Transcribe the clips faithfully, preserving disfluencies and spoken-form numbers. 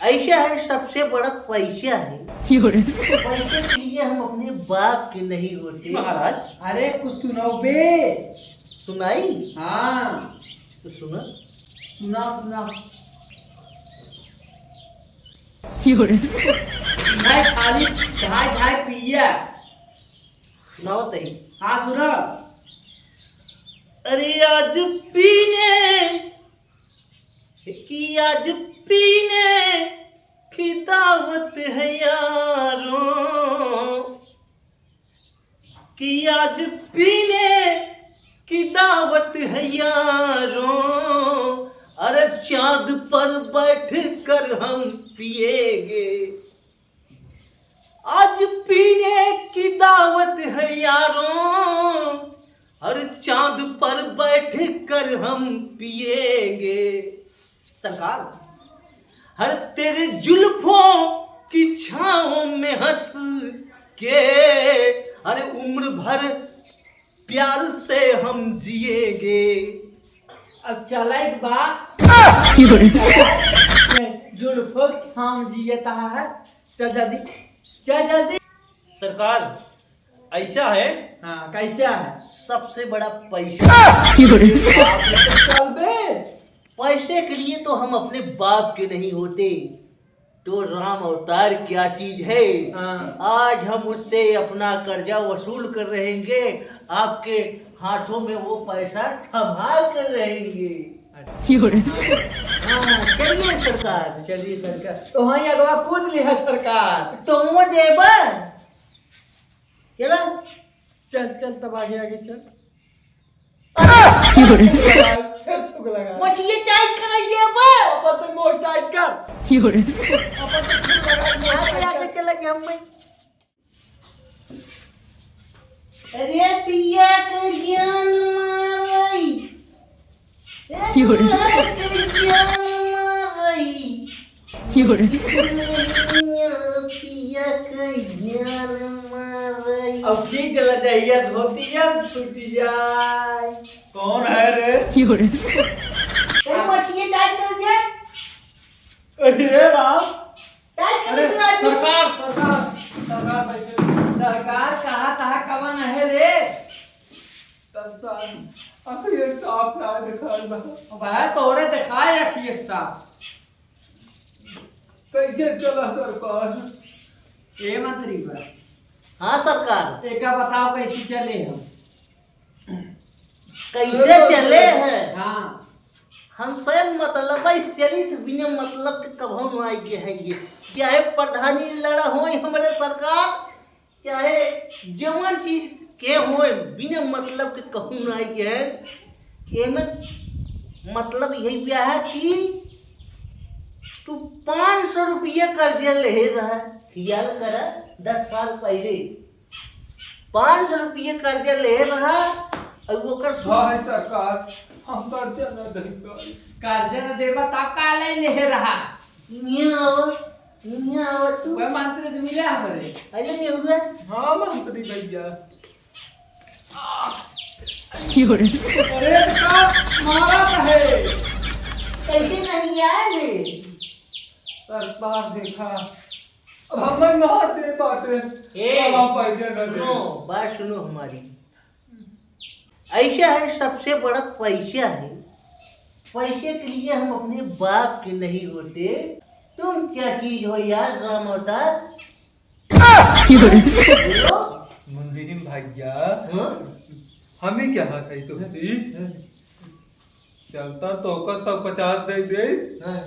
ऐसा है, सबसे बड़ा पैसा है। पैसे के लिए हम अपने बाप के नहीं होते। महाराज। अरे कुछ सुनाओ बे। सुनाई? हाँ। तो सुना। सुना, सुना। भाई खाली धाय धाय पिया। सुनाओ तई। हाँ, सुना। अरे आज पीने कि आज पीने की दावत है यारों, कि आज पीने की दावत है यारों, अरे चांद पर बैठ कर हम पिएंगे। आज पीने की दावत है यारों, हर चांद पर बैठ कर हम पिएंगे। सरकार, हर तेरे जुल्फों की छाँव में हंस के, अरे उम्र भर प्यार से हम जिएंगे। अब चला एक बार। जुल्फों की छाँव जियत है। चल जल्दी, चल जल्दी। सरकार, ऐसा है। हाँ, कैसा है? सबसे बड़ा पैसा। चल बे। पैसे के लिए तो हम अपने बाप के नहीं होते, तो राम अवतार क्या चीज है? हाँ। आज हम उससे अपना कर्जा वसूल कर रहेंगे, आपके हाथों में वो पैसा थमा कर रहेंगे। अच्छा। हाँ, चलिए सरकार। चलिए सरकार। तो हाँ, ये अगवा कूद लिया सरकार। तो वो देबा। चला। चल, चल, तब आगे, आगे चल। फिर थूक लगा। मछली टाइट कर ये बा। अपन तो मोर टाइट कर। अपन तो थूक लगा, मोर आगे, टाइट आगे कर। चला गया हम। अरे पिया के जान मारई। ए पिया के जान मारई। पिया के जान मारई। अब खींच ल जहिया धोतिया छूट जाए। कौन है रे? ए मछली टाइट कर दे। अरे राम। टाइट कर अरे दे, राजू। सरकार, सरकार, सरकार बैठे। सरकार कहा तहा कवन है रे? सरकार, अखिए साफ ना दिखाई बा। अब है तोरे दिखाए अखिए साफ। कैसे चला सरकार? ए मंत्री बा। हाँ सरकार। एका बताओ कैसे चले हम? कैसे चले हैं? हाँ। हमसे मतलब है चलित बिना मतलब के कभौ न आए के है ये। चाहे प्रधानी लड़ा होई हमरे सरकार, चाहे जवन चीज के होए, बिना मतलब के कहूँ ना आए के है। एमे मतलब यही बिया है कि तू पाँच सौ रुपया कर्जा लेहे रहा, खियाल करा, दस साल पहले पाँच सौ रुपया कर्जा लेहे रहा, और ओकर सु- भाई सरकार, हम कर्जा न देंगे। कर्जा न देबा तब का ले लेहे रहा? इहाँ आवा, इहाँ आवा तू। वह मंत्री से मिला हमरे। अरे नहीं हुआ। हाँ मंत्री भैया। अरे का मारा है? कैसे नहीं आए रे? सरकार देखा, अब हमें मार दे बाटे। ए, अब आप पैसे न दे। सुनो, बात सुनो हमारी। ऐसा है, सबसे बड़ा पैसा है। पैसे के लिए हम अपने बाप के नहीं होते। तुम क्या चीज हो यार, राम अवतार? बोलो। मुंजीरिम भैया, हाँ? हम ही क्या हाथ है तुमसे? हाँ। चलता तो ओकर सब पचास दे दे। हाँ।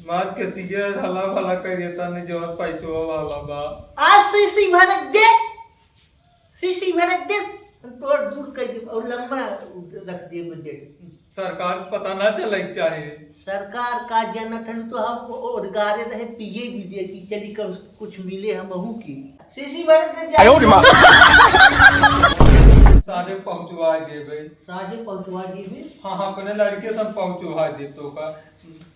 मार के सीधे हला भला कर देता नहीं, जवन पैसवा वाला बा। आज सीसी भर दे, सीसी भर दे, हम तोड़ दूर कर दे और लंबा रख दे बजट। सरकार पता ना चले के चाहे। सरकार का जनत हन तो हम उद्गारे रहे, पिए भी दे कि चली कम कुछ मिले हमहू की। सीसी भर दे जा। आयो रे माँ। साझे पहुँचवा देबे। साझे पहुँचवा देबे। हाँ, हाँ, अपने लड़के सब पहुँचवा दे तो का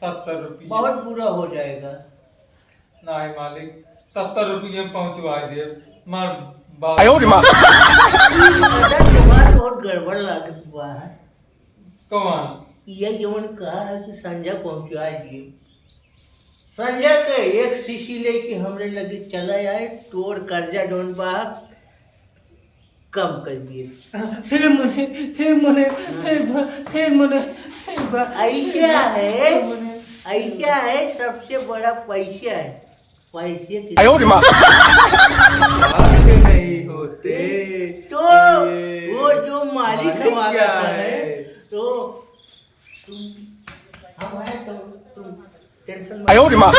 सत्तर रुपये। बहुत बुरा हो जाएगा। नहीं मालिक, सत्तर रुपये पहुँचवा दे। मार बाप। आयो रे माँ। तुम्हार बहुत गड़बड़ लागत हुआ है। कौन? ये जवन कहा है कि संझा पहुँचवा दिए। संजय के एक शीशी लेके हमरे लगे चला आए, तोर कर्जा जौन बा कम कर दिए। हे मने, हे मने, हे बा, हे मने, हे बा। ऐसा है, हे मने। ऐसा है, सबसे बड़ा पैसा है, पैसे की आयो रे माँ। बात नहीं होते। तो ये वो जो मालिक मालिक हमारा क्या है? है, तो तुम, हम हैं तो तुम टेंशन मत आयो रे माँ।